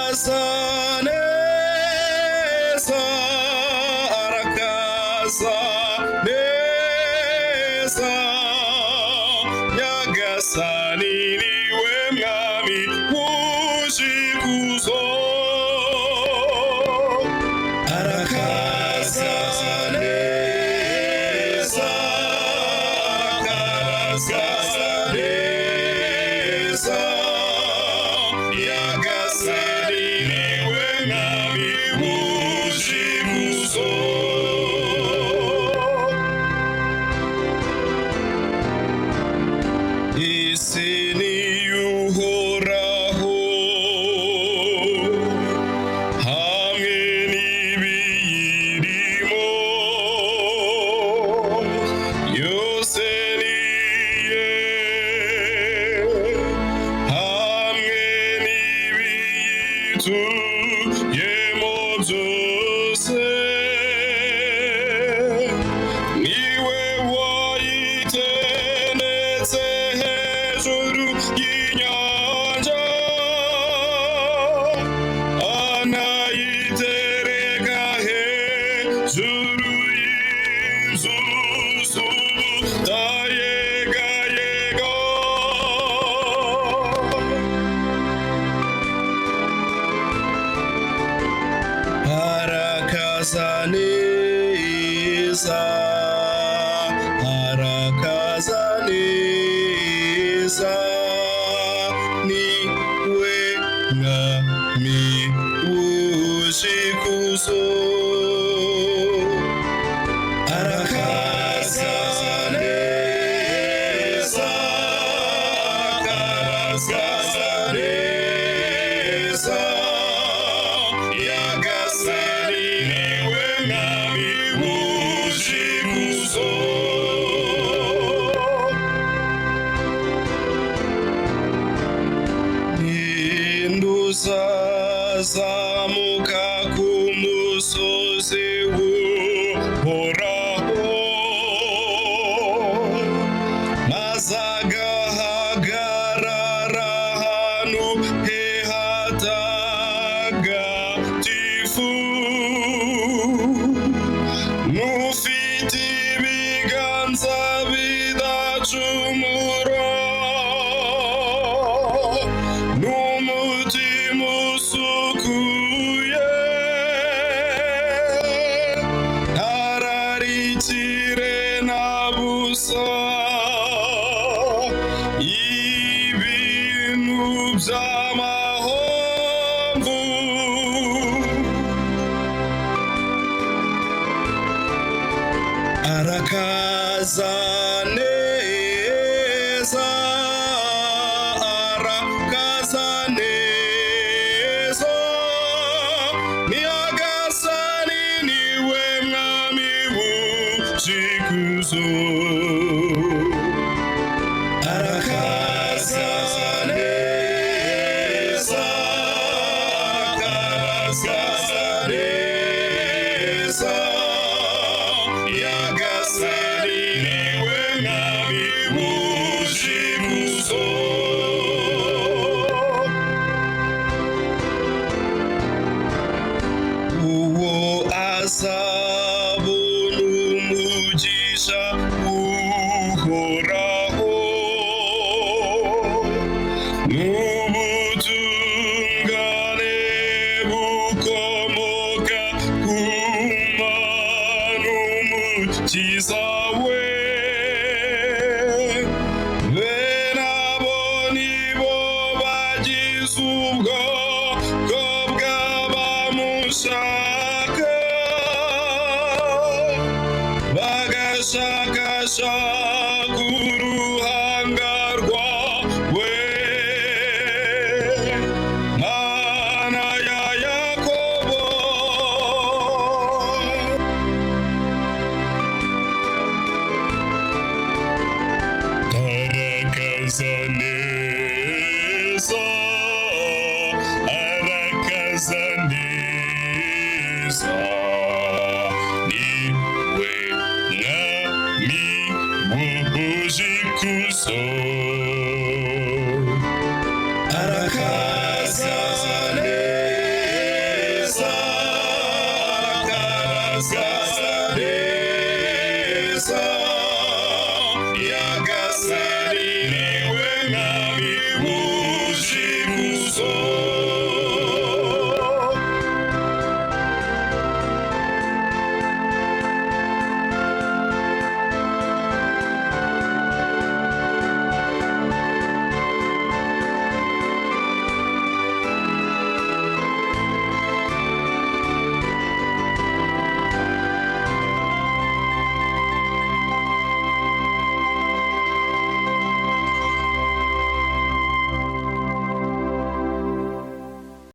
Arakaza neza, arakaza neza, Nyagasani niwe mwami wuje ikuzo. Arakaza neza, arakaza neza, Nyagasani niwe mwami wuje ikuzo. Isi n'iy'Uhoraho hamwe n'ibiyirimo yose niye, hamwe n'ibiyituyemo byose. Niwe wayiteretse hejuru y'inyanja, anayitereka hejuru y'inzuzi ubutayegayega. Arakaza neza, arakaza neza, niwe mwami wuje ikuzo. Arakaza neza, arakaza neza, Nyagasani niwe mwami wuje ikuzo. Ninduzazamuka ku musozi w'Uhoraho, maze agahagarara ahantu he hatagatifu, n'ufite ibiganza bidacumura n'umutima usukuye, ntararikire na busa ibintu by'amahomvu. Arakaza neza, arakaza neza, Nyagasani niwe mwami wuje ikuzo. Arakaza neza, arakaza neza, Nyagasani niwe mwami wuje ikuzo. Uwo azabona umugisha Uhoraho n'ubutungane bukomoka ku Mana Umukiza we. Bene abo nibo bagize ubwoko bw'abamushaka, bagashakashaka uruhanga rwawe, Mana ya Yakobo. Arakaza neza, arakaza neza.